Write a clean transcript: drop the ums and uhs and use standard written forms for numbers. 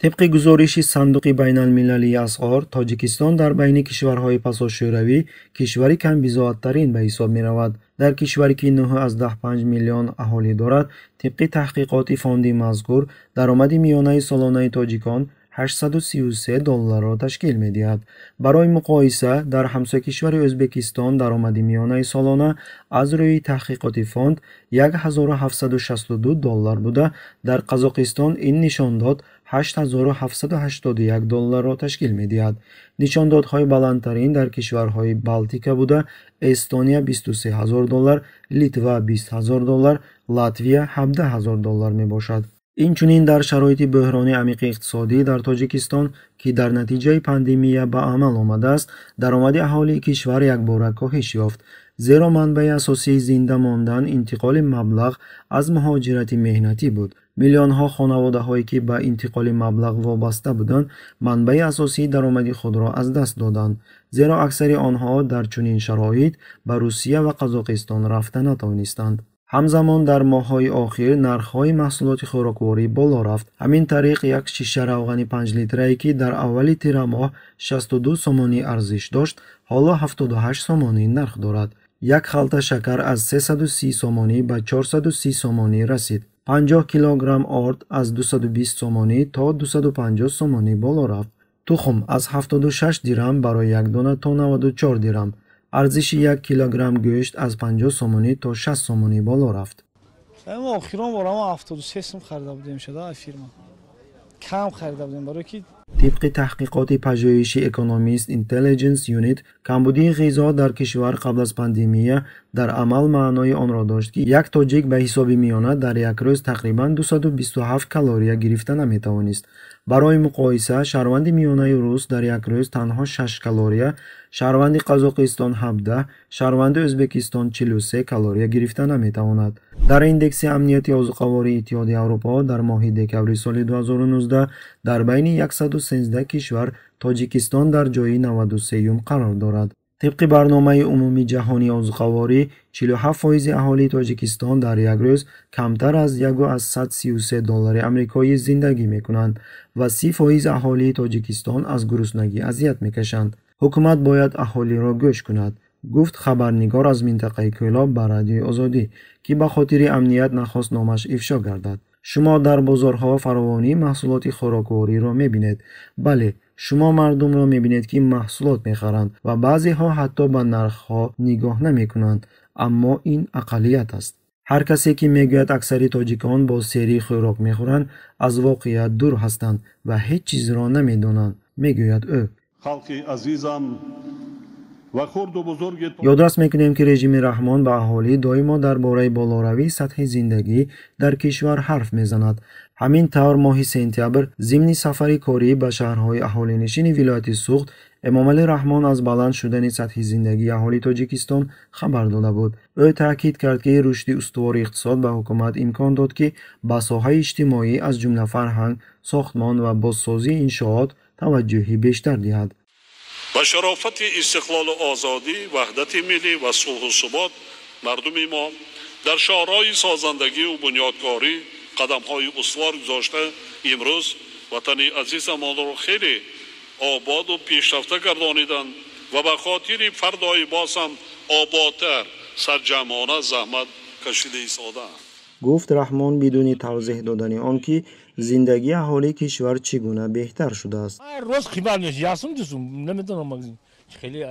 Тибқи гузориши Сандуқи байналмилалии асъор, Тоҷикистон дар байни кишварҳои пасошӯравӣ кишвари камбизоаттарин ба ҳисоб меравад. Дар кишваре ки 9,5 миллион аҳолӣ дорад, тибқи таҳқиқоти фонди мазкур, даромади миёнаи солонаи тоҷикон 833 долларро ташкил медиҳад. Барои муқоиса, дар ҳамсоякишвари Ӯзбекистон даромади миёнаи солона аз рӯи таҳқиқоти фонд 1762 доллар буда, дар Қазоқистон ин нишондод 8781 долларро ташкил медиҳад. Нишондодҳои баландтарин дар кишварҳои Балтика буда, Эстония 23 ҳазор доллар, Литва 20 ҳазор доллар, Латвия 17 ҳазор доллар мебошад. Инчунин дар шароити бӯҳрони амиқи иқтисодӣ дар Тоҷикистон, ки дар натиҷаи пандемия ба амал омадааст, даромади аҳолии кишвар якбора коҳиш ёфт. Зеро манбаи асосии зинда мондан интиқоли маблағ аз муҳоҷирати меҳнатӣ буд. Миллионҳо хонаводаҳое ки ба интиқоли маблағ вобаста буданд, манбаи асосии даромади худро аз даст доданд, зеро аксари онҳо дар чунин шароит ба Русия ва Қазоқистон рафта натавонистанд. Ҳамзамон дар моҳҳои охир нархҳои маҳсулоти хӯрокворӣ боло рафт. Ҳамин тариқ, як шиша равғани 5 литрае, ки дар аввали тирамоҳ 62 сомонӣ арзиш дошт, ҳоло 78 сомонӣ нарх дорад. Як халта шакар аз 330 сомонӣ ба 430 сомонӣ расид. 50 килограмм орд аз 220 сомонӣ то 250 сомонӣ боло рафт. Тухм аз 76 дирам барои як дона то 94 дирам. Арзиши як килограмм гӯшт аз 50 сомонӣ то 60 сомонӣ боло рафт. Охирон бора мо 73 сум харида будем, шуда фирма кам харида будем, барои ки Тибқи таҳқиқоти пажӯҳиши Economist Intelligence Unit, камбудии ғизо дар кишвар қабл аз пандемия дар амал маънои онро дошт, ки як тоҷик ба ҳисоби миёна дар як рӯз тақрибан 227 калория гирифта наметавонист. Барои муқоиса, шаҳрванди миёнаи рус дар як рӯз танҳо 6 калория, шаҳрванди Қазоқистон 17, шаҳрванди Ӯзбекистон 43 калория гирифта наметавонад. Дар индекси амнияти озуқавории Иттиҳоди Аврупо дар моҳи декабри соли 2019 дар байни 113 кишвар Тоҷикистон дар ҷои 93-юм қарор дорад. Тибқи Барномаи умумии ҷаҳонии озуқаворӣ, 47 фоизи аҳолии Тоҷикистон дар як рӯз камтар аз 1,33 доллари амрикоӣ зиндагӣ мекунанд ва 30 фоиз аҳолии Тоҷикистон аз гуруснагӣ азият мекашанд. Ҳукумат бояд аҳолиро гӯш кунад, гуфт хабарнигор аз минтақаи Кӯлоб ба Радиои Озодӣ, ки ба хотири амният нахост номаш ифшо гардад. Шумо дар бозорҳо фаровонии маҳсулоти хӯроквориро мебинед. Бале, шумо мардумро мебинед, ки маҳсулот мехаранд ва баъзеҳо ҳатто ба нархҳо нигоҳ намекунанд, аммо ин ақаллият аст. Ҳар касе ки мегӯяд, аксари тоҷикон бо серӣ хӯрок мехӯранд, аз воқеият дур ҳастанд ва ҳеҷ чизро намедонанд, мегӯяд ӯ. Халқи азизам ва хурду бузурги Ёдрас мекунем, ки режими Раҳмон ба аҳолӣ доимо дар бораи болоравии сатҳи зиндагӣ дар кишвар ҳарф мезанад. Ҳамин тавр, моҳи сентябр зимни сафари корӣ ба шаҳрҳои аҳолинишини вилояти Суғд Эмомалӣ Раҳмон аз баланд шудани сатҳи зиндагии аҳолии Тоҷикистон хабар дода буд. Ӯ таъкид кард, ки рушди устувори иқтисод ба ҳукумат имкон дод, ки ба соҳаи иҷтимоӣ, аз ҷумла фарҳанг, сохтмон ва бозсозии иншоот таваҷҷӯҳи бештар диҳад. Ба шарофати истиқлолу озодӣ, ваҳдати миллӣ ва сулҳу субот мардуми мо дар шоҳроҳи созандагию бунёдкорӣ қадамҳои устувор гузошта, имрӯз ватани азизамонро хеле ободу пешрафта гардониданд ва ба хотири фардои боз ҳам ободтар сарҷамъона заҳмат кашида истодаанд, гуфт Раҳмон бидуни тавзеҳ додани он ки зиндагии аҳолии кишвар чӣ гуна беҳтар шудааст. Рӯз қимат мешавад, ясум дусум, намедонам, хеле.